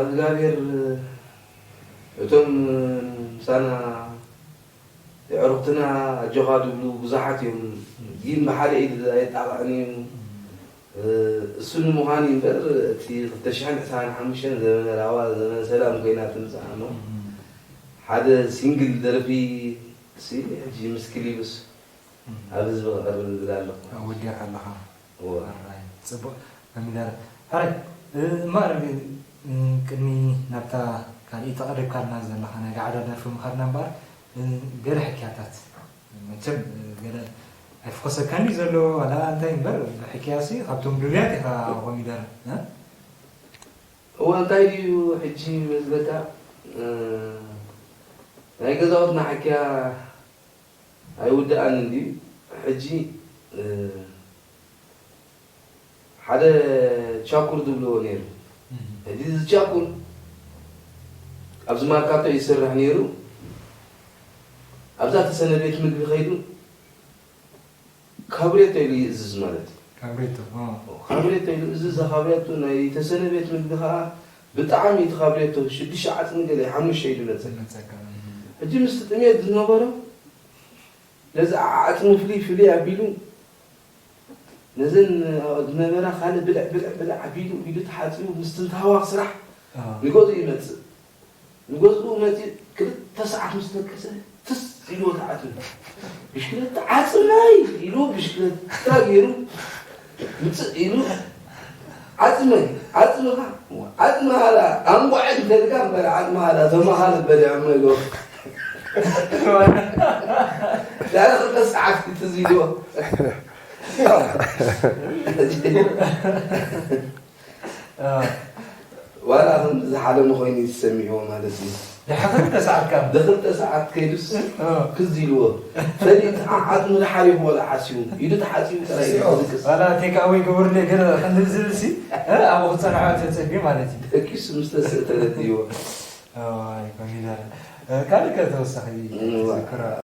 እግዚኣብሔር እቶም ምሳና የዕሩኽትና ኣጆኻ ዝብሉ ብዙሓት እዮም። ግን ብሓደ ኢድ ኣይጣቕዕን እዩ። እሱ ንምዃን እዩ እምበር፣ እቲ ክልተ ሽሕን ዕስራን ሓሙሽተን ዘመነ ራህዋ፣ ዘመነ ሰላም ኮይና ትምጻእ እሞ፣ ሓደ ሲንግል ደርፊ ሲ ሕጂ ምስ ክሊብስ ኣብ ህዝቢ ክቐርብ ዝብል ኣለኹ። ኣወዲኻ ኣለኻ። እወ። ሕራይ፣ ጽቡቕ ኮሚደረ። ሕራይ፣ እ፣ እምበኣር፣ እ፣ ቅድሚ ናብታ ካልኣይቲ ተቐሪብካልና ዘለኻ ናይ ጋዕዳ ደርፊ ምኻድና እምበኣር፣ እ፣ ገለ ሕክያታት፣ መቸም፣ እ፣ ገለ ኣይፍኮሰካን እዩ ዘሎ፣ ዋላ እንታይ እምበር፣ ሕክያሲ ካብቶም ድሉያት ኢኻ ኮሚደረ፣ እ? እወ፣ እንታይ ድዩ ሕጂ መስለካ፣ እ፣ ናይ ገዛውትና ሕክያ ኣይውድኣን እንድዩ። ሕጂ፣ እ፣ ሓደ ቻኩር ዝብልዎ ነይሩ። እህ። ሕጂ እዚ ቻኩር ኣብዚ ማርካቶ ይሰርሕ ነይሩ። ኣብዛ ተሰነ ቤት ምግቢ ከይዱ ካብሬቶ ኢሉ ይእዝዝ ማለት እዩ። ካብሬቶ፣ ኦ። ካብሬቶ ኢሉ እዝዝ፣ ካብሬቶ ናይ ተሰነ ቤት ምግቢ ከዓ ብጣዕሚ እቲ ካብሬቶ ሽዱሽተ ዓፅሚ ገለ ሓሙሽተ ኢሉ መፀ። መፀካ፣ እህ። ሕጂ ምስቲ ጥሜት ዝነበሮ ነዚ ዓዕፅሙ ፍልይ ፍልይ ኣቢሉ፣ ነዘን ዝነበራ ካልእ ብልዕ ብልዕ ብልዕ ኣቢሉ ኢዱ ተሓፂቡ፣ ምስትንታዋ ስራሕ ኣዎ። ንገዝኡ ይመፅእ። ንገዝኡ መፂኡ ክልተ ሰዓት ምስ ደቀሰ፣ ትስ ኢልዎ ተዓፅሙ። ብሽክለታ ዓፅመይ ኢሉ ብሽክለታ ገይሩ ምፅእ ኢሉ፣ ዓፅመ፣ ዓፅምኻ፣ ዓፅምኻ ላ፣ ኣንጓዐ እንተልካ እምበር፣ ዓፅምኻ ላ፣ ተማኻ ነበር፣ ያመ ኢሎ። ዳረ ክልተ ሰዓት ክትዝ ኢልዎ። አ። ዋላ ከም ዝሓለመ ኮይኑ ይሰሚዕዎ ማለት እዩ። ድሓ ክልተ ሰዓት ካብ ድኽልተ ሰዓት ከይዱስ እ። ክዝ ኢልዎ። ፈሊጥ ዓ-፣ ዓጽሚ ድሓር ይኽቦ ዝሓስዩ። ኢዱ ተሓጺቡ ጥራይ እዩ ዝድቅስ። ዋላ ቴክ ኣወይ ግበሩለይ ገለ ክንድዚ ዝብል ሲ፣ እ፣ ኣብኡ ክጸንሖ ተጸብዩ ማለት እዩ። ደቂሱ ምስ ተስእ ተረድእዎ። ኣይ፣ ኮሚደረ። እ፣ ካልእ ከ ተወሳኺ እዋ፣ ትዝክሮ?